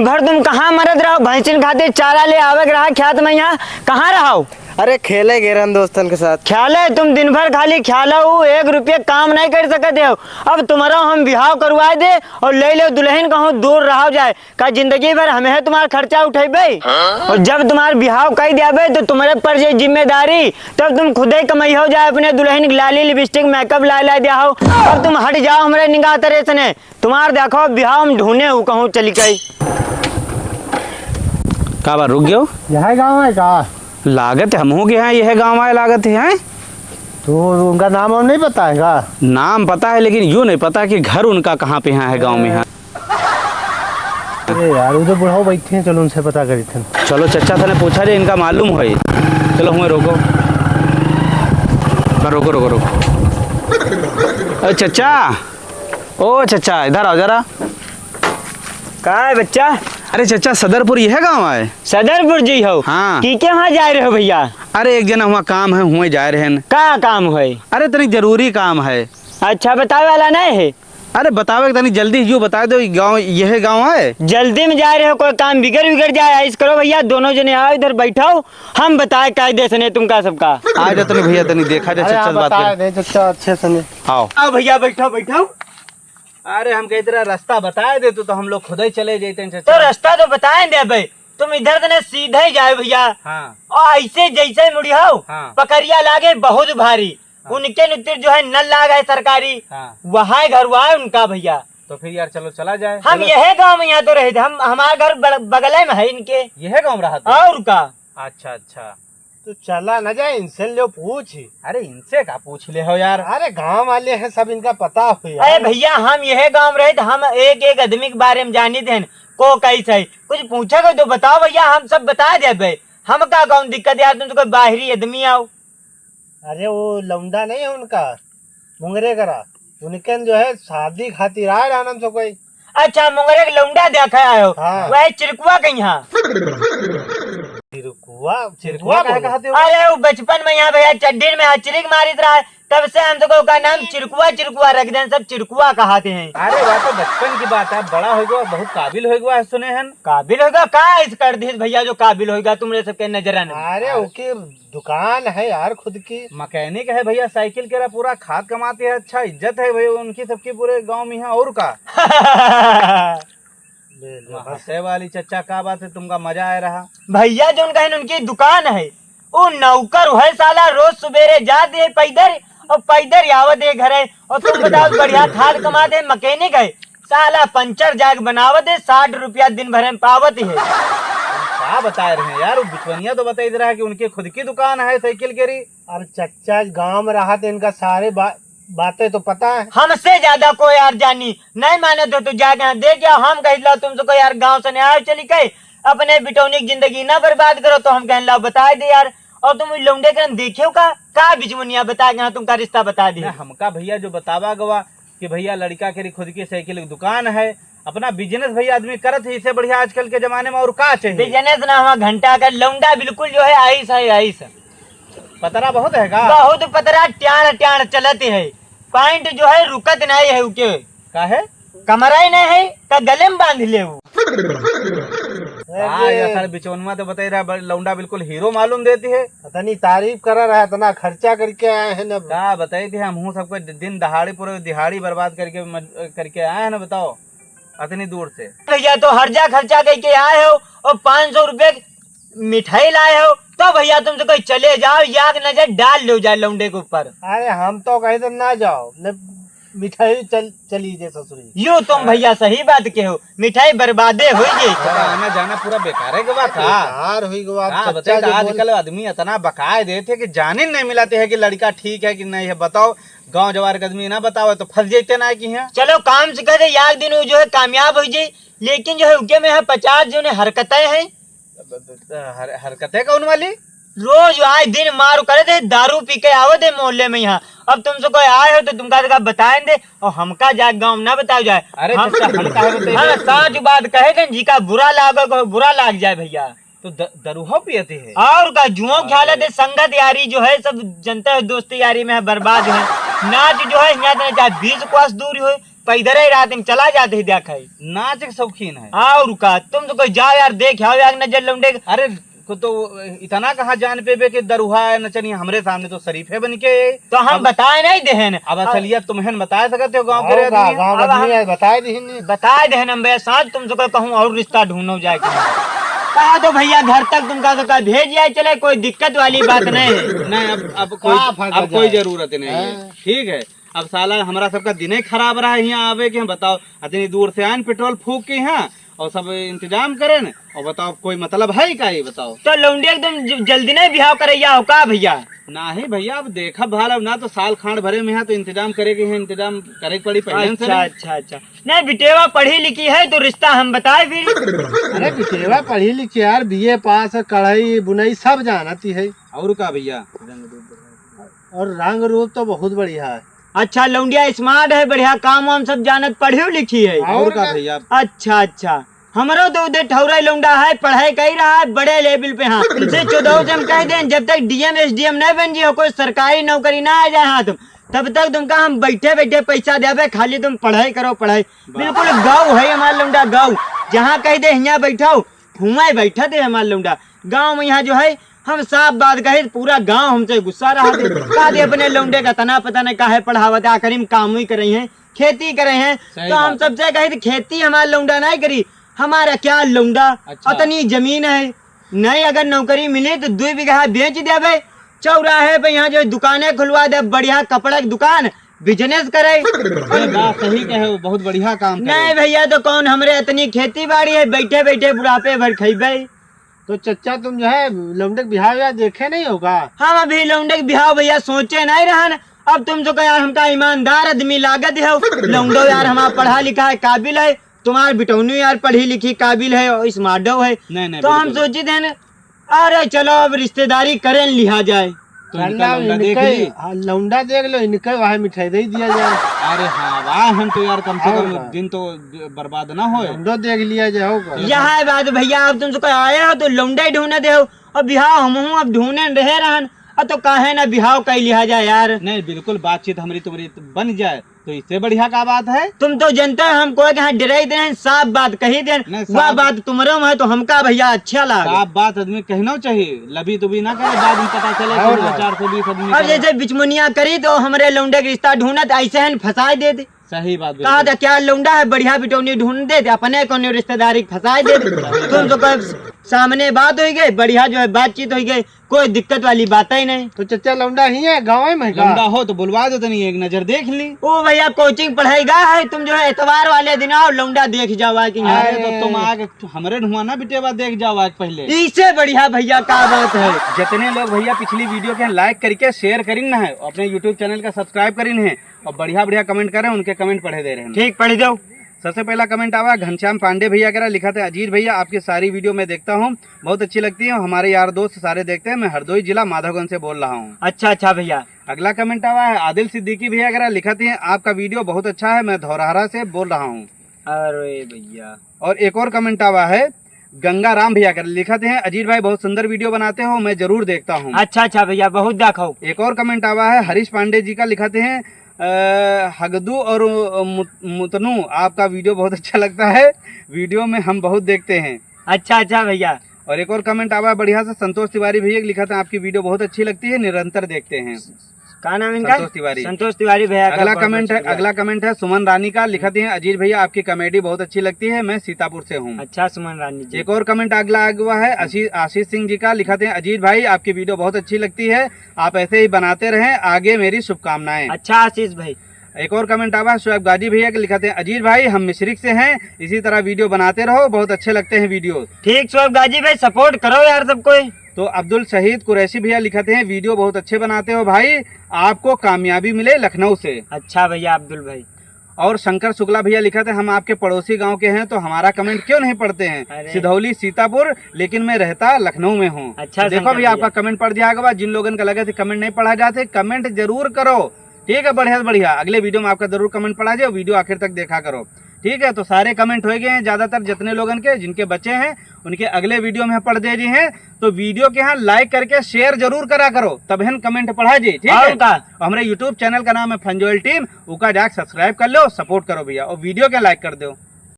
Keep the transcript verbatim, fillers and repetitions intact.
भर तुम कहाँ मरत रहो? भैंसिन खातिर चारा ले आवे के रहा खेत में, यहाँ कहाँ रहो? अरे खेले गए रहन दोस्तन के साथ। खेले? तुम दिन भर खाली खेलो, एक रुपये काम नहीं कर सकते हो। अब तुम्हारा हम बिहाव करवा दे और ले लो दुल्हन, कहूँ दूर रहो जाए। का जिंदगी भर हमें है तुम्हारा खर्चा उठेबे? और जब तुम्हारा बिहाव कर देबे तो तुम्हारे पर जे जिम्मेदारी, तब तुम खुदे कमाई हो जाए, अपने दुल्हन के लाली लिपस्टिक मेकअप ला ला दिया हो। अब तुम हट जाओ हमारे निगाह तरे से ने। तुम्हार देखो बिहाव हम ढूंढे हूँ कहूँ चली गई। का बा, रुक गयो? यह गाँव है का? लागत है हमहू के यहाँ यह गाँव आए, लागत है, हैं? तो उनका नाम और नहीं पता है का? नाम पता है, लेकिन यूँ नहीं पता कि घर उनका कहाँ पे यहाँ है, गाँव में यहाँ। अरे यार, उधर बुढ़ाऊ बैठे हैं, चलो उनसे पता करी थे। चलो चचा से ने पूछा जे इनका मालूम होई। चलो हुए रोको। पर रोको, रोको, रोको। अरे चचा, ओ चचा, इधर आओ जरा। का है बच्चा? अरे चचा, सदरपुर यह गाँव है? सदरपुर जी हो? हाँ। की के वहाँ जा रहे हो भैया? अरे एक जना वहाँ काम है, हुए जा रहे हैं। का काम है? अरे तनी जरूरी काम है। अच्छा, बतावे वाला नहीं है? अरे बतावे के तनी जल्दी, यूँ बता दो, ई गाँव, यह गाँव है? जल्दी में जा रहे हो, कोई काम बिगड़ बिगड़ जाए, ऐस करो भैया, दोनों जने आओ इधर बैठो, हम बताए कायदे से ने तुमका सबका। आ जा तनी भैया, तनी देखा जा अरे चच्चा आप से बात बताए कर। दे चच्चा अच्छे से ने। आओ। आओ भैया, बैठो, बैठो। अरे हम कही तरह रास्ता बताए दे तू, तो हम लोग खुद ही चले जाते हैं तो चच्चा। रास्ता तो बताए दे भाई, तुम इधर से ने सीधे ही जाओ भैया। हाँ। और ऐसे जैसे मुड़ी हो, हाँ। पकड़िया लागे बहुत भारी। हाँ। उनके नुतिर जो है नल लाग है सरकारी, हाँ। वहाँ घर हुआ है उनका भैया। तो फिर यार चलो चला जाए। हम चलो। यह गाँव में यहाँ तो रहे थे, हम, हमारा घर बड़-, बगले में है इनके। यह गाँव में रहा था? और का। अच्छा, अच्छा। तो चला न जाए, इनसे ले पूछ। अरे इनसे का पूछ ले हो यार? अरे गाँव वाले हैं सब, इनका पता हो यार। अरे भैया, हम यह गाँव में रहे थे, हम एक एक आदमी के बारे में जानी थे, को कैसे है। कुछ पूछा को तो बताओ भैया, हम सब बता दे भाई। हम का कौन दिक्कत यार, तुम तो कोई बाहरी आदमी आओ। अरे वो लौंडा नहीं है उनका, मुंगरे करा, उनके न जो है शादी खातिर आए रहन हमसे कोई। अच्छा, मुंगरे के लौंडा देखा आयो। हाँ। वह चिरकुआ कहीं हाँ। चिरकुआ, चिरकुआ चिरकुआ काहे बोलो? कहते हो? अरे वो बचपन में यहाँ भैया चड्ढी में हचरिक मारित रहा है, तब से हम तो का नाम चिरकुआ चिरकुआ रख दें, सब चिरकुआ कहते हैं। अरे वह तो बचपन की बात है, बड़ा हो गया, बहुत काबिल हो गया है सुने हन। काबिल हो गया का? इस कर दिस भैया जो काबिल हो गया तुमरे सबके नजरन में। अरे ओके दुकान है यार खुद की। मैकेनिक है भैया, साइकिल के रहा पूरा खाद कमाते हैं। अच्छा इज्जत है भैया उनकी सबकी पूरे गांव में यहाँ, और का? ले, ले, बस। हंसे वाली चच्चा, का बात है, तुमका मजा आ रहा? भैया जोन कहें उनकी दुकान है, वो नौकर है साला, रोज सुबेरे जात है पैदर और पैदर आवत है घरे। और तुम बताओ बढ़िया खाद कमात है, मैकेनिक है, साला पंचर जाग बनावत है, साठ रुपया दिन भर में पावत है। का बता रहे हैं यार, वो बिचवनिया तो बताई दे रहा है कि उनकी खुद की दुकान है साइकिल के री। अरे चच्चा, गांव में रहा तो इनका सारे बा-, बातें तो पता है। हमसे ज्यादा कोई यार जानी नहीं माने तो तू जाके यहाँ देख आओ। हम कह लो तुमसे कोई यार गांव से नहीं आयो चली के अपने बिटौनी की जिंदगी ना बर्बाद करो, तो हम कहन ला बताए दे यार। और तुम लौंडे के देखे हो का, का बिचवनिया बता के यहाँ तुमका रिश्ता बता दिए। ना, हमका भैया जो बतावा गवा कि भैया लड़का के खुद की साइकिल की दुकान है, अपना बिजनेस भैया आदमी करत है, इससे बढ़िया आजकल के जमाने में और का चाहिए? बिजनेस ना हुआ घंटा का, लौंडा बिल्कुल जो है आइस है, आइस। पतरा बहुत है का? बहुत पतरा, ट्याण ट्याण चलत है, पैंट जो है रुकत नहीं है उके। काहे? कमरा ही नहीं है, का गले में बांध ले वो। हाँ, ये ये सारे बिचौनुआ तो बताई रहा, बड़-, लौंडा बिल्कुल हीरो मालूम देती है। इतनी तारीफ कर रहा है, इतना खर्चा करके आए हैं ना। का बताई थी, हम हूँ सबको दिन दहाड़ी, पूरे दिहाड़ी बर्बाद करके मज-, करके आए हैं ना, बताओ, इतनी दूर से। भैया तो हर्जा खर्चा करके आए हो और पाँच सौ रुपये मिठाई लाए हो, तो भैया तुमसे कोई चले जाओ, या के नजर डाल लो जाए लौंडे के ऊपर। अरे हम तो कहे तो ना जाओ, न मिठाई चल, चली जे ससुरी। यो तुम भैया सही बात के हो, मिठाई बर्बादे होई गई। तो आना जाना पूरा बेकार है के बात, हाँ। बेकार होई के बात, हाँ, चच्चा बताइए तो जो बोल आजकल आदमी इतना बकाए देते कि जाने नहीं मिलाते हैं कि लड़का ठीक है कि नहीं है। बताओ, गांव जवार के आदमी ना बताओ तो फंस जाते ना कि यहाँ। चलो काम से कह दे, एक दिन वो जो है कामयाब हो जाए, लेकिन जो है उके में है पचास जो ने हरकतें हैं। हर-, हरकतें कौन वाली? रोज आए दिन मार करे दे, दारू पी के आवे दे मोहल्ले में यहाँ। अब तुमसे कोई आए हो तो तुमका तका बताए दे और हमका जाके गाँव ना बताओ जाए। अरे हम, चच्चा, हम काहे बताई? हाँ, साँच बात कहे दे, जिका बुरा लागे को बुरा लाग जाए भैया। तो द-, दरुहा पियते हैं? और का जुओ ख्याल है दे, संगत यारी जो है सब जनते हो, दोस्ती यारी में है, बर्बाद है। नाच जो है यहाँ से चाहे बीस कोस दूर हो, पैदल ही रात में चला जाते ही देखा है। नाच के शौकीन है। और का, तुम तो कोई जाओ यार, देख आओ यार, नजर लौंडे के। अरे, को तो इतना कहाँ जान पेबे कि दरुहा है नचनिया, हमरे सामने तो शरीफे बन के। तो हम अब बताए नहीं देहन। अब असलियत तुमहन बताए सकते हो गाँव के रे आदमी। गाँव अब आदमी हम है, बताए देहन। बताए देहन हम भैया, साथ तुमसे कोई कहूँ और रिश्ता ढूंढो जाए के। कहा तो भैया घर तक तुमका तो का भेज जाए चले, कोई दिक्कत वाली बात नहीं है। नहीं, अब, अब कोई, का फर्क अब कोई जाए? जरूरत नहीं है। हाँ। ठीक है, अब साला हमरा सबका दिने खराब रहा है यहाँ आवे के, हम बताओ, इतनी दूर से आए न पेट्रोल फूक के यहाँ और सब इंतजाम करें न, और बताओ कोई मतलब है का, ये बताओ। तो लौंडी एकदम ज-, जल्दी नहीं बिहाव करैया हो का भैया? नहीं भैया, अब देखा भाल, अब ना तो साल खांड भरे में है तो इंतजाम करे के है, इंतजाम करे के पड़ी पहले से अच्छा, नहीं। अच्छा, अच्छा। नहीं, बिटेवा पढ़ी लिखी है तो रिश्ता हम बताए फिर। अरे बिटेवा पढ़ी लिखी यार, बीए पास है, कढ़ाई बुनाई सब जानती है। और का भैया? और रंग रूप तो बहुत बढ़िया है। अच्छा, लौंडिया स्मार्ट है, बढ़िया काम वाम सब जानत, पढ़ी लिखी है। और और का का? भैया? अच्छा, अच्छा, हमरो तो उधर ठौरा लौंडा है, पढ़ाई कर रहा है बड़े लेवल पे। हाँ, इनसे चौदह से हम कह दें, जब तक डीएम एसडीएम नहीं बन जी हो, कोई सरकारी नौकरी ना आ जाए हाथ में, तब तक तुमका हम बैठे बैठे पैसा देबे, खाली तुम पढ़ाई करो, पढ़ाई। वाह। बिल्कुल गाँव है हमार लौंडा, गाँव। जहाँ कह दे हियाँ बैठो, हुआं बैठा दे हमार लौंडा। गाँव में यहाँ जो है, हम साफ बात कहे, पूरा गाँव हमसे गुस्सा रहा दे। का दे अपने लौंडे का तना पता नहीं काहे पढ़ावत, आखिरी में काम ही करे हैं, खेती करे हैं। सही तो हम बात है। सबसे कहे थे, खेती हमार लौंडा नहीं करी, हमारा क्या लौंडा, अच्छा। अतनी जमीन है, नहीं अगर नौकरी मिली तो दो बीघा बेच देबे, चौराहे पे यहाँ जो दुकानें खुलवा दे, बढ़िया कपड़ा की दुकान, बिजनेस करे। अरे वाह, सही कहे, बहुत बढ़िया काम करे। नहीं भैया, तो कौन हमरे इतनी खेती बाड़ी है, बैठे बैठे बुढ़ापे भर खइबे। तो चच्चा, तुम जो है लौंडे के बिहाव या देखे नहीं होगा? हम अभी लौंडे के बिहाव भैया सोचे नहीं रहन। अब तुम जो कहा हमका ईमानदार आदमी लागत है, लौंडो यार हमारा पढ़ा लिखा है, काबिल है, तुम्हार बिटौनी यार पढ़ी लिखी काबिल है और स्मार्टो है। नहीं, नहीं, तो हम बिल्कुल। सोचित है न, अरे चलो अब रिश्तेदारी करें लिहा जाए। तो इनका चला, लौंडा देख इनके, ली। हाँ, लौंडा देख लो, इनके वहाँ मिठाई दे दिया जाए। अरे हाँ, वाह, हम तो यार कम से और कम का? दिन तो बर्बाद ना होए। लौंडो देख लिया जाए, हो का? यह है बात भैया, अब तुमसे कोई आए हो तो लौंडा ही ढूंढे दे हो। अब बिहाव हम हूँ, अब ढूंढे रहे रहन, अब तो काहे ना बिहाव कर लिहा जाए यार। नहीं, बिल्कुल बातचीत हमारी तुम्हारी बन जाए। तो इससे बढ़िया का बात है? तुम तो जनते हो, हम कोई के यहाँ डराई दे, साफ बात कही दे। नहीं, वह साफ बात तुम्हरे में है तो हमका भैया अच्छा लागे। साफ बात आदमी कहना चाहिए, लबी तुबी ना करे, बाद में पता चले और कि ना बात। चार सौ बीस आदमी अब करे। जैसे बिचमुनिया करी तो हमरे लौंडे के रिश्ता ढूंढत ऐसे हैं फंसाए दे दे। सही बात, कहा बिल्कुल। था क्या लौंडा है, बढ़िया बिटौनी ढूंढ दे दे, अपने कौन रिश्तेदारी फंसाए दे दे। तुम तो कब सामने बात हो गई, बढ़िया जो है बातचीत हो गई, कोई दिक्कत वाली बात ही नहीं। तो चच्चा लौंडा ही है गाँव में का? लौंडा हो तो बुलवा दो तनी, एक नजर देख ली। ओ भैया कोचिंग पढ़ाई गा है, तुम जो है एतवार वाले दिन आओ, लौंडा देख जाओ आके यहाँ। अरे तो तुम आगे हमरे ढुआ ना बिटेवा देख जाओ आगे पहले। इससे बढ़िया भैया का बात है? जितने लोग भैया पिछली वीडियो के लाइक करके शेयर करिन ना है, अपने यूट्यूब चैनल का सब्सक्राइब करिन है और बढ़िया बढ़िया कमेंट करें, उनके कमेंट पढ़े दे रहे हैं। ठीक, पढ़ दो। सबसे पहला कमेंट आवा घनश्याम पांडे भैया करा, लिखा थे, "अजीत भैया, आपकी सारी वीडियो मैं देखता हूँ, बहुत अच्छी लगती है, हमारे यार दोस्त सारे देखते हैं, मैं हरदोई जिला माधोगंज से बोल रहा हूँ।" अच्छा, अच्छा भैया। अगला कमेंट आवा है आदिल सिद्दीकी भैया करा, लिखा थे, "आपका वीडियो बहुत अच्छा है, मैं धौरहरा से बोल रहा हूँ।" अरे भैया। और एक और कमेंट आवा है गंगा राम भैया करा, लिखा थे, "अजीत भाई बहुत सुंदर वीडियो बनाते हो, मैं जरूर देखता हूँ।" अच्छा, अच्छा भैया, बहुत देखो। एक और कमेंट आवा है हरीश पांडे जी का, लिखा थे, अ, हगदू और, अ, मुत-, मुतनू, आपका वीडियो बहुत अच्छा लगता है, वीडियो में हम बहुत देखते हैं। अच्छा, अच्छा भैया। और एक और कमेंट आवा है बढ़िया से संतोष तिवारी भैया, लिखा था, "आपकी वीडियो बहुत अच्छी लगती है, निरंतर देखते हैं।" का नाम इनका? संतोष तिवारी। संतोष तिवारी भैया का अगला बहुत कमेंट अच्छा है, भैया। अगला कमेंट है सुमन रानी का, लिखा थे, "अजीत भैया आपकी कॉमेडी बहुत अच्छी लगती है, मैं सीतापुर से हूँ।" अच्छा सुमन रानी जी। एक और कमेंट अगला आ गया है आशी-, आशीष सिंह जी का, लिखा थे, "अजीत भाई आपकी वीडियो बहुत अच्छी लगती है, आप ऐसे ही बनाते रहें, आगे मेरी शुभकामनाएं।" अच्छा आशीष भाई। एक और कमेंट आवा है शोएब गाजी भैया के, लिखा थे, "अजीत भाई हम मिश्रिख से हैं, इसी तरह वीडियो बनाते रहो, बहुत अच्छे लगते हैं वीडियो।" ठीक शोएब गाजी भाई, सपोर्ट करो यार सबको। तो अब्दुल शहीद कुरैशी भैया लिखा थे, "वीडियो बहुत अच्छे बनाते हो भाई, आपको कामयाबी मिले लखनऊ से।" अच्छा भैया अब्दुल भाई। और शंकर शुक्ला भैया लिखा थे, "हम आपके पड़ोसी गांव के हैं तो हमारा कमेंट क्यों नहीं पढ़ते हैं? अरे। सिधौली सीतापुर, लेकिन मैं रहता लखनऊ में हूँ।" अच्छा तो देखो शंकर भैया, भैया। आपका कमेंट पढ़ दिया गया, जिन लोगन का लगे थे कमेंट नहीं पढ़ा जाते, कमेंट जरूर करो। ठीक है, बढ़िया से बढ़िया, अगले वीडियो में आपका जरूर कमेंट पढ़ा जाए, वीडियो आखिर तक देखा करो। ठीक है, तो सारे comment होइ गए हैं ज्यादातर जितने लोगन के, जिनके बचे हैं उनके अगले video में पढ़ दे जी हैं। तो video के यहाँ like करके share जरूर करा करो, तबहिन comment पढ़ा जी, ठीक और है। का? और हमरे YouTube channel का नाम है फंजोयल टीम, उका जाके subscribe कर लो, support करो भैया, और video के like कर दो।